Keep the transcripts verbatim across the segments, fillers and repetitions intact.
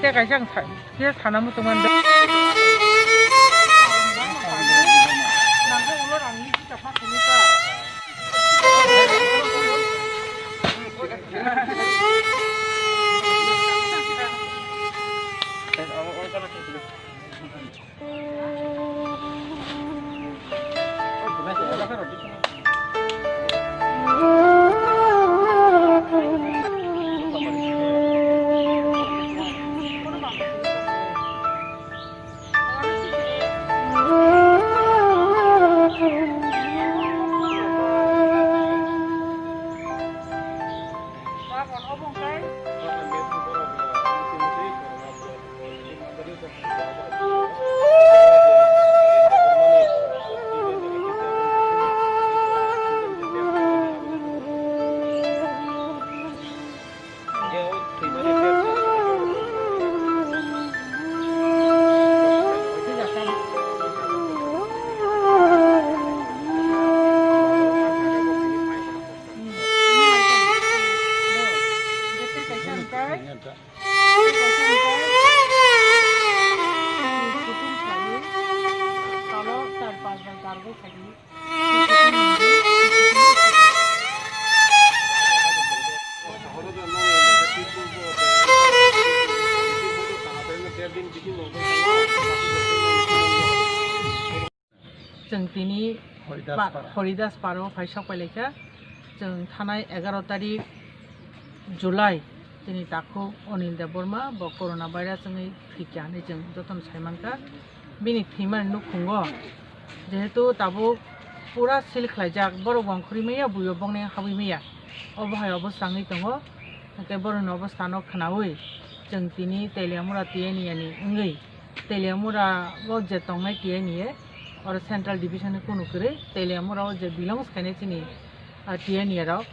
Tei kaisa ang sa-, khe sana muchungma. Chwng tini Horidas ba-, Para. Horidas Paro phai sok pai laikha. Chwng thanai egaroh tarik July, chini takhuk Anil Debbarma bo corona virus wngwi thwikha hinwi chwng jotono sai mankha. Bini thwimani nukhungo jehetu tabuk pura seal khlaijak, borok wngkhorwi maya, buibo bongni habwi maya, obo hai obosta wngwi tongo. Hwnkhe borokni obostano khwnawi chwng tini Teliamura T N A ni wngwi Teliamura o je tongnai T N A, oro Central Division ni kunu kwrwi, Teliamura o je belongs khainai chini, ah, T N A rok,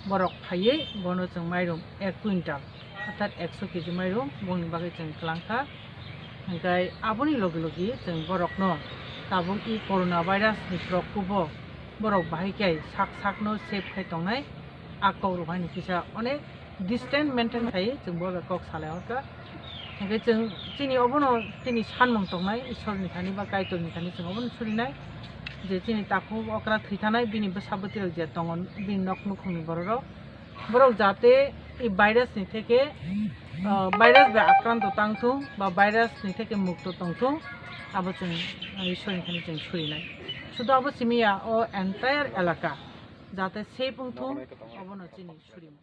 borok phaiwi bono chwng mairum ek quintal, orthat ekso kg mairum bongni bagwi chwng kwlangkha. Hwnkhe aboni logi logi chwng borokno tabuk i corona virus ni prokop o borok bahai khe sak sakno save khai tongnai, a kok rok haino kisa onek distance maintain khai chwng bo bai kok salai hor kha. Hwnkhe chwng chini obono chini sanmung tongnai, Ishwar ni thani ba Kaitor ni thani chwng obono surinai je chini takhuk okra thwi thanai bini bwsa bwtwi rok je tongo bini nok nukhung ni borok rok, borok jate ei virus ni theke, ah, virus bai akranto tang thung ba virus ni theke mukto tong thung, abo chwng, ah, Ishwar ni thani chwng surinai. Sudu abo simi ya, o entire elaka jate safe wng thung, obono chini surimung.